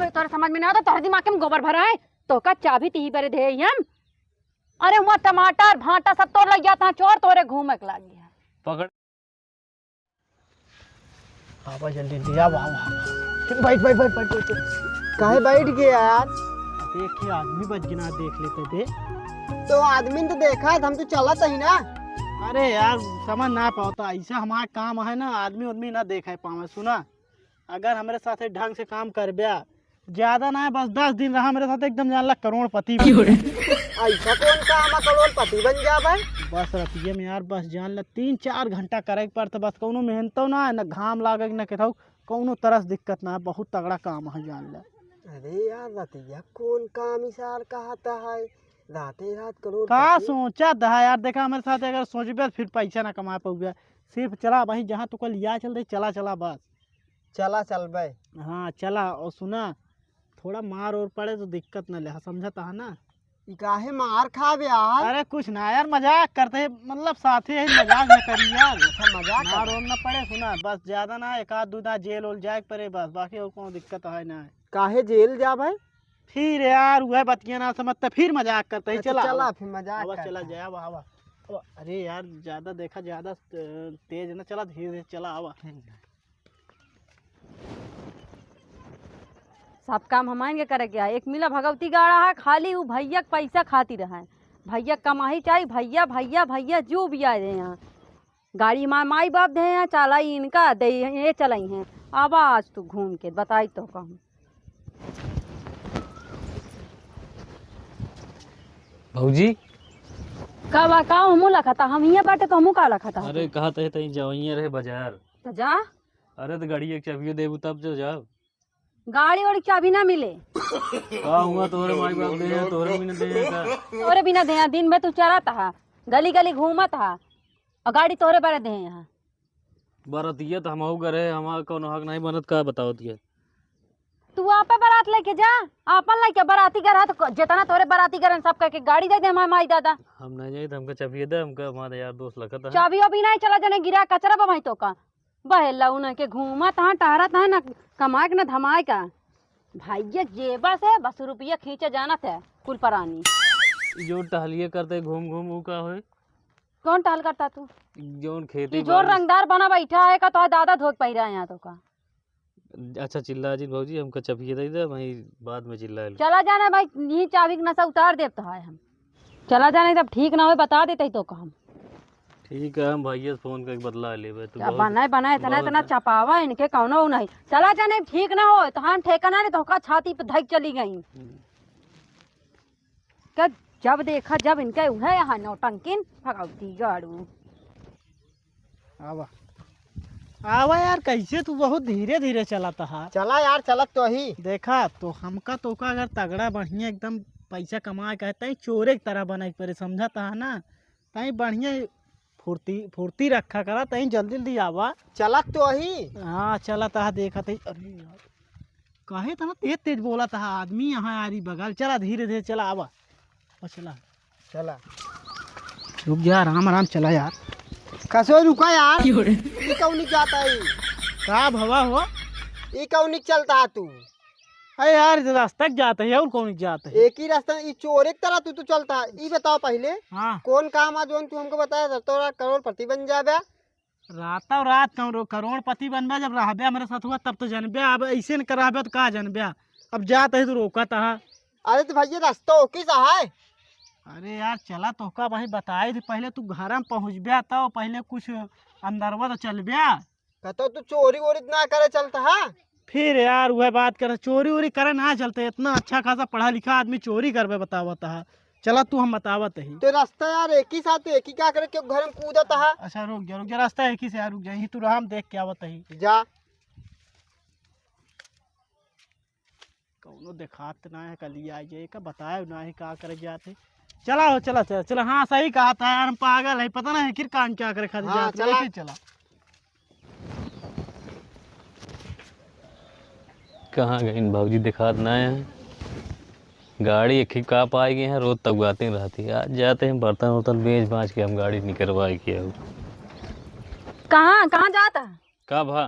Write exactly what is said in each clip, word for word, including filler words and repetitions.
तो तोरे समझ में ना आता, तोरे दिमाग में गोबर भरा है। तोका चाभी तिही बरे देहे ही हम। अरे हुआँ टमाटर भांटा सब तोर लग जाता है, चोर तोरे घूमे के लागी है। पकड़। आवा जल्दी जल्दी, आवा, आवा, आवा। बैठ, बैठ, बैठ, बैठ, बैठ। काहे बैठ गया यार? देखिए, आदमी बच गिना देख लेते थे। तो आदमी तो देखा, हम तो चलत ही ना। अरे यार, समझ ना पावता, ऐसा हमारा काम है ना, आदमी उदमी ना देखे पावे। सुना, अगर हमरे साथे ढंग से काम करब्या, ज्यादा ना है, बस दस दिन रहा हमरे साथे, एकदम जान ला करोड़पति बन जाए। ऐसा कौन काम है करोड़पति बन जाबे? बस रतिये में यार, बस जान ला तीन चार घंटा करे के पड़ता, बस कौनो मेहनतो ना है, ना घाम लागे, ना केथाऊ, कौनो तरह से दिक्कत ना है, बहुत तगड़ा काम है जान ला। अरे यार रतिया कौन काम इसार कहता है, राते रात करोड़पति। का सोचत है यार, देखा हमरे साथ अगर सोचबे तो फिर पैसा ना कमा पाउबे, सिर्फ चला भाई जहाँ तुका लिया चल दे, चला चला बस। चला चलबे। हाँ, चला। और सुना, थोड़ा मार और पड़े तो दिक्कत न ले, समझत है ना? ई काहे मार खाबे यार? अरे कुछ ना यार, मजाक करते हैं, मतलब साथी है, मजाक न करी यार। अच्छा, मजाक मार कर। और न पड़े, सुना, बस ज्यादा ना, एक आध दो ना जेल उल जाए के पड़े बस, बाकी और कोनो दिक्कत है ना। काहे जेल जाबे? फिर यार, वह बतिया ना समझते, फिर मजाक करते हैं, अच्छा, चला। चला, फिर मजाक अब करते चला हैं। जाए, आवा, आवा। अब, अरे यार, ज्यादा देखा, ज्यादा, अ, तेज ना चला, धीरे धीरे चला, आवा। ठीक है। सब काम हमारे के करे के है। एक मिला भगवती गाड़ा है, खाली उ भैया के पैसा खातिर है। भैया के कमाही चाही, भैया, भैया, भैया जो भी आए रहे हैं। गाड़ी हमारे माई बाप दे हैं, चालाई इनका दे, ये चलाई हैं। अब आज तू घूम के बताई तो कहूँ। भौजी। का बा, का हमू लखता? हम हियाँ बाटे तो हमू का लखता? अरे, कहत है तहीं जाओ, हियाँ रहे बाजार। तो जा। अरे, तो गाड़ी एक चाबियो देबू तब जो जाओ। गाड़ी वाड़ी चाबी ना मिले। का हुआ, तोहरे माई बाप दे हैं, तोहरे बिना दे हैं का? तोहरे बिना दे हैं, दिन भर तू चरत हा, गली गली घूमत हा, और गाड़ी तोहरे बारे दे हैं। बरतिया तो हमहू गरे, हमार कौनो हक नहीं बनत, का बतावत ये? तू आपे बारात लेके जा, आपन लेके बाराती घर हा, तो क-, जितना तोहरे बाराती घर हैं, सब कह के गाड़ी दे दे हमार माई दादा। हम नहीं जाई, तो हमका चाबिये दे, हमका हमारे यार दोस्त लगत है। चाबी वाबी नहीं, चला जाने गिरा कचरा बा वहीं तो का। बहेला उनके घूमत हाँ, टहरत हाँ, ना कमाए के, ना धमाए का। भैया जेबा से बस रुपया खींचे जानत है कुल परानी। ई जो टहलिए करते घूम घूम, ऊ का होई? कौन टहल करता तू? जौन खेती ई जो बाड़ी रंगदार बना बैठा है का, तो दादा धोक पहिरा है यहाँ तो का। अच्छा चिल्ला जिन भौजी, हमका चाबिये दे दे, वहीं बाद में चिल्लाए लो। चला जाना भाई, यही चाबी के नशा उतार देब तो है हम। चला जाने, तब ठीक ना होए, बता देते ही तो काम। ठीक है, हम भैया से फोन करके बतला लेबे। तू क्या बहुत, बनाए, बनाए, इतना, बहुत इतना चपावा इनके कौनो नहीं। चला जाने, ठीक ना हो तो हम ठेकाना नहीं तो का छाती पे धक चली गई। हम्म। क्या जब देखा जब इनके उहे यहाँ नौटंकिन भगवती गाड़ू। आवा। आवा यार, कैसे तू बहुत धीरे धीरे चलत हा? चला यार, चलत तो ही। देखा, तो हमका तोका अगर तगड़ा बढ़िया एकदम पैसा कमाए के है, तई चोरे की तरह बने के पड़े, समझत हा ना? तई बढ़िया फुर्ती, फुर्ती रखा करा, तई जल्दी जल्दी आवा। चलत तो ही। हाँ, चलत हा, देखत ही। अरे यार, काहे इतना तेज तेज बोलत हा आदमी? यहाँ यारी बगल, चला धीरे धीरे चला, आवा। ओ, चला। चला। रुक जा, आराम, आराम चला यार। कसो रुका यार। क्यों रे? ई कौनी जाता है? का भवा हो? ई कौनी चलता है तू? अरे यार, इस रास्ता के जाता है, और कौन जाता है? एक ही रास्ता, ई चोरे की तरह तू तो चलता है। ई बताओ पहले, हाँ। कौन काम आ जोन तू हमको बताया था, तोरा करोड़पति बन जाबे? रातों रात करो-, करोड़पति बनबे, जब रहबे हमरे साथ हुआ तब तो जानबे, अब ऐसे न कर रहबे तो का जानबे, अब जात है तो रोकत हा। अरे तो भैया रास्ता ओके सा है। अरे यार चला तोहका वही बताए थे, पहले तू घर में पहुँचबे तो पहले कुछ अंदरवा तो चलबे। कहतो तू चोरी वोरी ना करे चलता हा? फिर यार वह बात कर, चोरी वोरी करे ना चलते, इतना अच्छा खासा पढ़ा लिखा आदमी चोरी करबे बतावत हा। चला तू हम बतावत ही। तो रास्ता यार एक ही साथ, तो एक ही का करे क्यों घर में कूदत हा? अच्छा रुक जा, रुक जा, रास्ता एक ही से यार, रुक जा, यहीं तू रहा, हम देख के आवत ही। जा। कौनो देखात ना है, कल ही आ जाए, का बताए ना है का करे जाते। चला हो, चला, चला, चला, हाँ सही कहा था यार, हम पागल है, पता ना है आखिर कान क्या करे खातिर हाँ, जाते, चला। ऐसे चला। कहाँ गइन भौजी, देखात ना है। गाड़ी एक ही का पाए गए हैं, रोज तक आते रहती है। आज जाते हैं बर्तन वर्तन बेच बाच के हम गाड़ी निकलवाए के आओ। कहाँ, कहाँ जाता है? का भा?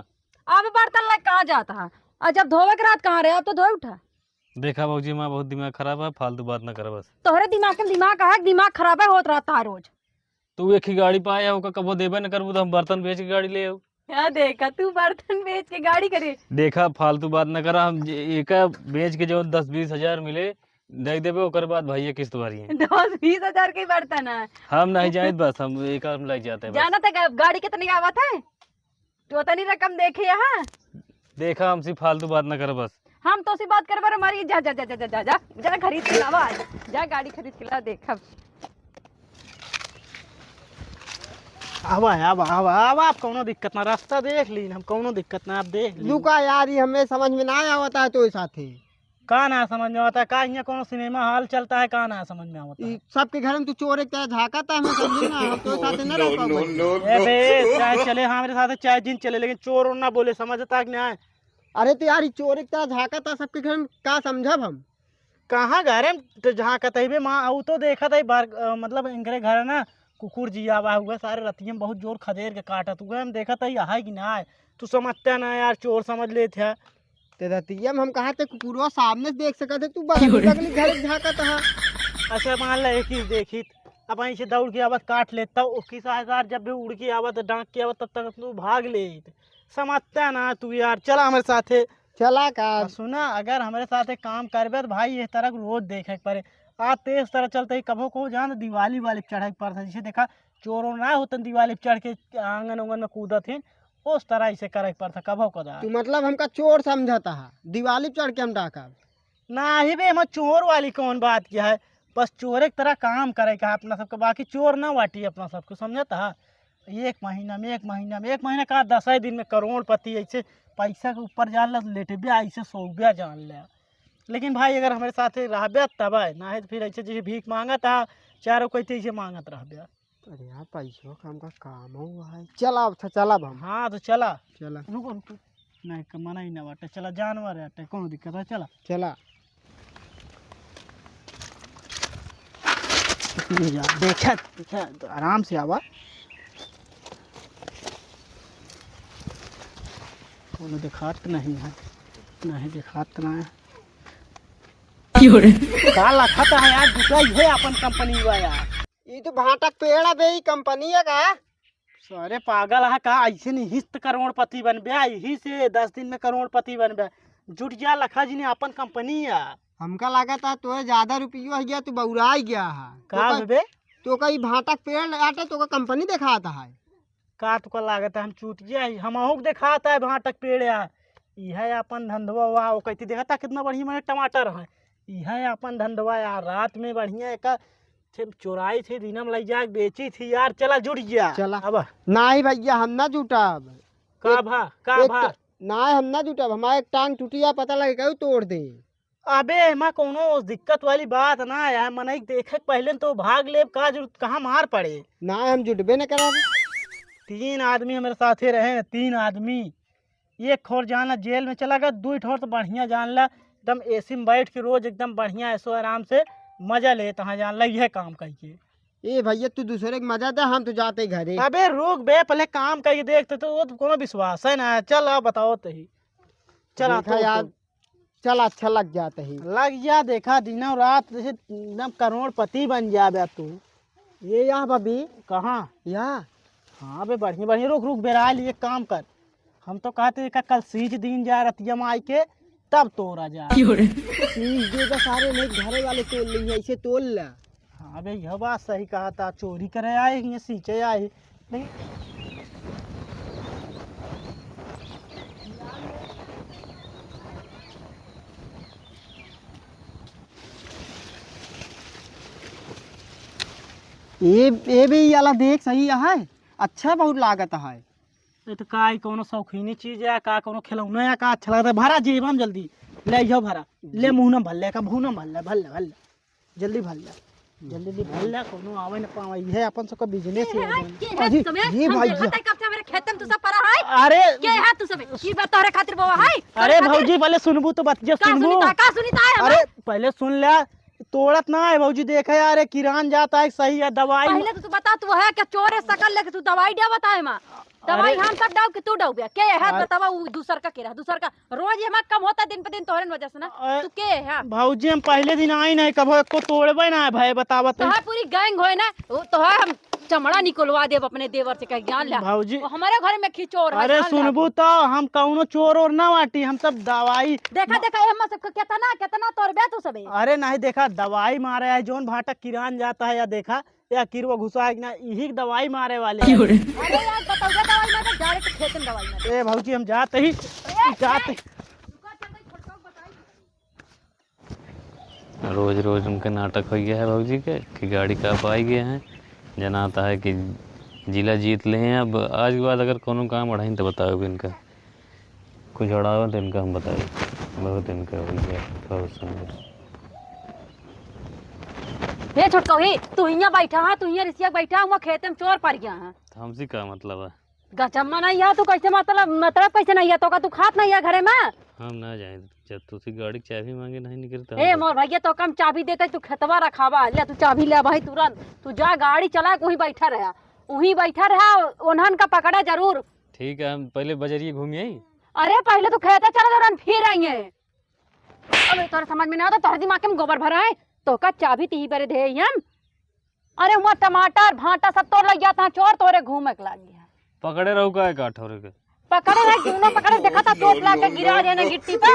अब बर्तन लग कहाँ जाता है? आ, जब धोवे के रहत कहाँ रहे, अब तो धोए उठा। देखा भौजी, हमार बहुत दिमाग खराब है, फालतू बात ना कर बस। तोहरे दिमाग के दिमाग है, दिमाग खराब है होत रहता है रोज। तू एक ही गाड़ी पाए है, ओका कबो देबे न करबू, तो हम बर्तन बेच के गाड़ी ले आऊ। क्या देखा तू, बर्तन बेच के गाड़ी करे? देखा, फालतू बात न करा, हम जे-, एका बेच के जो दस बीस हजार मिले, दे देबे, ओकर बाद भैया किस्त भरी है। दस बीस हजार के बर्तन है। हम नहीं जाइत, बस हम एक हम लग जाते हैं बस। जाना था गा-, गाड़ी कितनी का आवत है? तो तनी रकम देखे यहाँ। देखा, हमसे फालतू बात न कर बस। हम तो सी बात करबे रे मारी, जा, जा, जा, जा, जा, जा, जा, जा, खरीद के लावा, जा, गाड़ी खरीद के ला, देखब। आवा, आवा, आवा, आवा, आप कौनो दिक्कत ना, रास्ता देख ली हम, कौनो दिक्कत ना, आप देख ली। रुका यार, ये हमें समझ में ना आवता है तो साथे। का ना समझ में आवता है? का यहाँ कौनो सिनेमा हॉल चलता है? का ना समझ में आवता है? ई सबके घर में तू चोर एक तरह झांकता है, हमें समझ में ना आवता, तो साथे ना रह पाऊंगा। ए बे, चाहे चले, हाँ, मेरे साथ चाहे जिन चले, लेकिन चोर और ना बोले, समझता है कि नहीं? अरे तो यार, ई चोर एक तरह झांकता सबके घर में, का समझब हम? कहाँ घर में तो झांकत है बे माँ, ऊ तो देखत है बार, अ, मतलब इनकरे घर है ना, कुकुर जिया बा हुआ, सारे रतिया में बहुत जोर खदेर के काटत हुआ, हम देखत है, यहाँ है कि ना है। तू समझता ना यार, चोर समझ लेत है। ते रतिया में हम कहा थे कुकुरवा सामने से देख सकत है, तू बगली बगली घर में झांकत है। अच्छा मान ला एक चीज देखित, अब ऐसे दौड़ के आवत काट लेता, ओकी साथ जब भी उड़ के आवत, डांक के आवत, तब तक तू भाग लेत। समझता ना तू यार, चला हमारे साथे। चला का? आ, सुना, अगर हमरे साथे काम करबे तो भाई, ये तरह के रोज देखे के पड़े। आ तेज तरह चलते ही कभो को जान दिवाली वाली पे चढ़े के पड़ता। जैसे देखा, चोरों ना होतन दिवाली पे चढ़ के आंगन उंगन में कूदत हैं, उस तरह इसे करे के पड़ता कभो कदा। तू मतलब हमका चोर समझता है, दिवाली पे चढ़ के हम डाकब? नाही बे, एमा चोर वाली कौन बात किया है? बस चोरे की तरह काम करे का अपना सबके, बाकी चोर ना बाटी अपना सबके, समझत हा? एक महीना में, एक महीना में, एक महीना का दस दिन में करोड़पति ऐसे पैसा के ऊपर जान ला, लेटबे ऐसे सोबे जान ले। लेकिन भाई अगर हमरे साथे रहबे तब है, ना है तो फिर ऐसे जैसे भीख मांगत हा, चारों कोई ऐसे मांगत रहबे। अरे यार, पैसवा का हमका काम हुआ है। चला, अब चला, अब हम। हाँ, तो चला। चला। रुको, रुको। नहीं, कमाना ही ना बाटे। चला, जानवर है, कौन दिक्कत है? चला। चला। देखा, देखा, तो आराम से आवा। कोनो दिखात नहीं है, नहीं दिखात ना है। का लखत है यार, जुटा ही है अपन कंपनी हुआ यार। ई तो भांटा के पेड़ है बे, ई कंपनी है का? सारे पागल है का? ऐसे नहीं हिस्त करोड़पति बनबे, यही से दस दिन में करोड़पति बनबे। जुट जा लखा जी ने अपन कंपनी है। हमका लागत है तोहे ज्यादा रुपयो है गया, तू बौराई गया है। का तो का, बे? तो का ई भांटा के पेड़ आटे तो का कंपनी देखाता है। का तुका लागत है हम चूतिया ही? हमहू के देखाता है भांटा के पेड़ है। इहे अपन धंधवा हुआ, वो कहती देखता कितना बढ़िया मेरे टमाटर है। इहे अपन धंधवा यार, रात में बढ़िया एक थे चोराई थी, दिना में लई जाके बेची थी यार। चला जुट गया। चला। अब। नाही भैया, हम ना जुटब। का एक, भा, का एक भा? ट-, नाही, हम ना जुटब। हमारा एक टांग टूटिया, पता लगे कहू तोड़ दे। अबे एमा कौनो दिक्कत वाली बात ना है, मनई देखे के पहले तो भाग लेब, का जरूरत, कहाँ मार पड़े। ना, हम जुटबे न करब। तीन आदमी हमरे साथे रहे, तीन आदमी। एक ठोर जान ला जेल में चला गया, दुई ठोर तो बढ़िया जान ला एकदम एसी में बैठ के रोज एकदम बढ़िया ऐसो आराम से मजा लेत हाँ जान ला यह काम करके। ए भैया, तू दूसरे के मजा दे, हम तो जाते घरे। अबे रुक बे, पहले काम करके देख तो, तो वो तो कोनो विश्वास है ना। चल आ बताओ तही। चल आ देखा तो, यार, तो। चल अच्छा लग जात ही। लग जा, देखा दिनों रात जैसे एकदम करोड़पति बन जाबे तू। ये या बबी। कहाँ? या। हाँ बे, बढ़िया बढ़िया, रुक रुक बेरा लिए, एक काम कर, हम तो कहते हैं, कल सींच दीन जा रतिया माई के, तब तोरा जा। क्यों रे? सींच दे तो सारे नहीं, घरे वाले तोड़ लेंगे, ऐसे तोड़ ला। हाँ बे, यह बात सही कहा था, चोरी करे आए हैं, सींचे आए हैं। नहीं। ए, ए बे, ये वाला देख, सही है, अच्छा बहुत लागत है। ए, तो का ई कौनो शौकीनी चीज है का, कौनो खिलौना है का, अच्छा लगता है? भरा जेबा में जल्दी, ले जाओ भरा, ले मुहना में भर ले, का मुहना में भर ले, भर ले, भर ले, जल्दी भर ले, जल्दी, जल्दी भर ले, कौनो आवे न पावे, ये अपन सबका business है। के है, के है अजी, तुसबे? ये हमके भाई जी। पता है कब से मेरे खेत में तुसब परा है। अरे के है तुसबे? ई बात तोहरे खातिर बोवा है? अरे तोहरे खातिर? भौजी, पहले सुनबू तो बतिया का सुनबू। सुनी ता, का सुनी ता है अरे हमार? पहले सुन ले, तोड़त ना है भौजी, देखे यार, ये किरान जाता है, सही है दवाई। पहले तो तू बता, तू है क्या चोर है, शकल लेके तू दवाई दिया बताए माँ। दवाई अरे। हम सब डाउ कि तू डाउबे? के है अरे। बतावा, उ दूसर का के रहा, दूसर का रोज ये हमार कम होता दिन पे दिन तोहरे वजह से ना। अरे। तू के है? भौजी, हम पहले दिन आई नहीं, कभो एको तोड़बे ना है भाई, बतावा तो। तोहार पूरी गैंग होए ना, वो तोहार हम चमड़ा निकलवा देब अपने देवर से, कह जान ले। भौजी। वो हमारे घर में खिचोर है, अरे जान ले। सुनबू तो, हम कौनो चोर ओर ना बाटी, हम सब दवाई देखा, देखा, ये हम सब कितना, कितना तोड़बे तू सबे। अरे नहीं, देखा, दवाई मारे है, जोन भाटा किरान जाता है, या देखा, या किरवा घुसा है कि ना, इही के दवाई मारे वाले हैं। अरे यार, बताओ, जा दवाई मारे, direct खेत में दवाई मारे। ए भौजी, हम जाते ही, ए, जाते ए, रुका, चल, भाई, छोटका को बताई। रोज रोज उनके नाटक हो गया है भौजी के कि गाड़ी का पाई गए हैं, जनाता है कि जिला जीत ले हैं। अब आज के बाद अगर कोनो काम अढ़ाइन तो बताओ भी इनका, कुछ अढ़ावे तो इनका हम बताए, बहुत इनका हो गया, बहुत समझ। हे छोटका, ही तू हियां बैठा है, तू हियां रिसिया बैठा, हुआ खेते में चोर पड़ गया है। तो हमसे का मतलब है? गचम्मा नहीं है, तू कैसे मतलब, मतलब कैसे नहीं है? तो का तू खात नहीं है घरे में? हम ना जाए, जब तू सी गाड़ी की चाबी मांगे नहीं निकलता ए हम। मोर भैया, तो कम चाबी देते, तू खेतवा रखावा, ले तू चाबी ले भाई तुरंत, तू जा गाड़ी चला, वहीं बैठा रहा, वहीं बैठा रहा, उन्हन का पकड़ा जरूर। ठीक है, हम पहले बजरिए घूमिए। अरे पहले तू खेते चला जरूर, फिर आइए। अबे तोरे समझ में ना आता, तोरे दिमाग में गोबर भरा है, तो का चाबी तीही बरे दे हम। अरे, हुआं टमाटर, भांटा सब तोर लग जाता है, चोर तोरे घूमे के लागी है। पकड़े रहो का, का ठौरे के? पकड़े रहे, क्यों ना पकड़े, देखा था चोट लाग के गिरा जाए ना गिट्टी पे।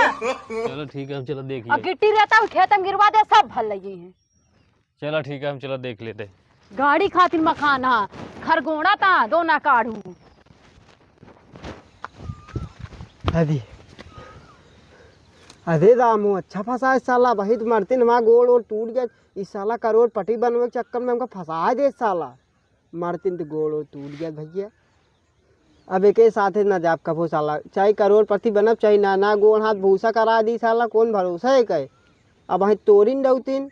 चलो ठीक है, हम चलो देख और लिए। गिट्टी रहता, हम खेत में गिरवा दे, सब भल लगी है। चलो ठीक है, हम चलो देख लेते। गाड़ी खातिर मखाना, खरगोड़ा ता, दो ना काढ़ू। अरे, अरे रामू, अच्छा फंसा है साला, वही तो मरतिन हमारा गोड़ ओड़ टूट गया। ई साला करोड़पति बनवे के चक्कर में हमका फंसा दे साला। मरतिन तो गोड़ ओड़ टूट गया भैया। अब एके साथे ना जाब कभो साला, चाहे करोड़पति बनब चाहे ना, ना गोड़ हाथ भूसा करा दी साला, कौन भरोसा है कहे। अब वहीं तोरिन डौतिन।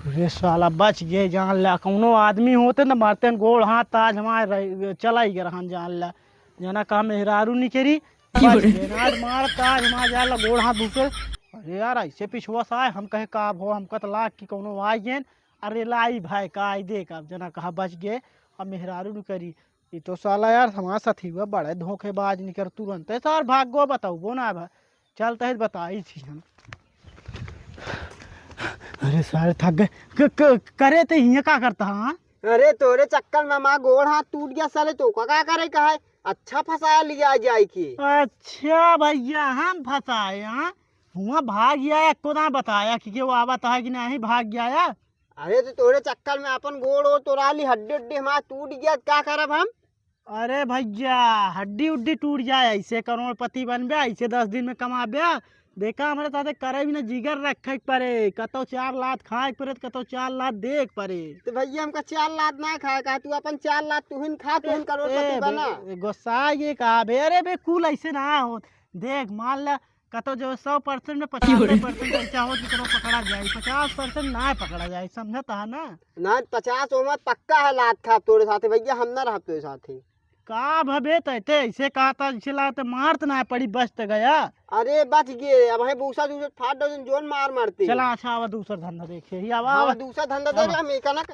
रे साला बच गए, जान ला, कौनो आदमी होते न मरते न गोड़ हाथ आज हमारे रह-, चला ही गए रहन, जान ला। जना कहा मेहरारू निकरी, बच गए, नाट मार ताज हमारे जान ला गोड़ हाथ भूखे। अरे यार, ऐसे पिछुआ से आए, हम कहे का भो, हमका तो लाग कि कौनो आ गए। अरे लाई भाई का आई देख, अब जना कहा बच गए, अब मेहरारू निकरी। ई तो साला यार हमार साथी हुआ बड़े धोखेबाज निकर, तुरंते सार भाग गो, बताउबो ना भा। चलते ही बताई छी हम। अरे सारे थक गए। क-, क-, करे ते हियां का करता, हाँ? अरे तोरे चक्कर में हमार गोड़ हाथ टूट गया साले, तो का, का करे का है? अच्छा फंसा लिया जाए की। अच्छा भैया, हम फंसाए, हाँ? हुआ भाग गया, एको ना बताया कि, कि वो आवत है कि नहीं, भाग गया यार। अरे तो तोरे चक्कर में अपन गोड़ ओड़ तोड़ा ली, हड्डी उड्डी हमार टूट गया, का करब हम? अरे भैया, हड्डी उड्डी टूट जाए, ऐसे करोड़पति बनबे, ऐसे दस दिन में कमाबे। देखा, हमरे साथे करे भी ना, जिगर रखे के पड़े, कतौ चार लात खाए के पड़े, कतौ चार लात दे के पड़े। तो भैया, हमका चार लात ना खाए का, तू अपन चार लात तुहिन खा, तुहिन ए, करोड़पति ए, बना। बे-, ए, गोसाई ये का बे, अरे बे, कुल ऐसे ना हो। देख, मान ला, कतो जो सौ percent में पचास percent ऐसा हो कि कतो पकड़ा जाए, पचास percent ना पकड़ा जाए, समझत है ना? ना, पचास ओमत पक्का है लात खाब तोरे साथे भैया, हम ना रहब तोरे साथे। का भबे, तैते ऐसे कहा था, जैसे लागत मार त ना पड़ी, बच त गया। अरे बच गए, अब है भूसा दूसर फाट दो दिन जोन मार मारते। चला, अच्छा, आवा दूसर धंधा देखे, ही आवा, हाँ, आवा। दूसर धंधा दे आवा। हम एका ना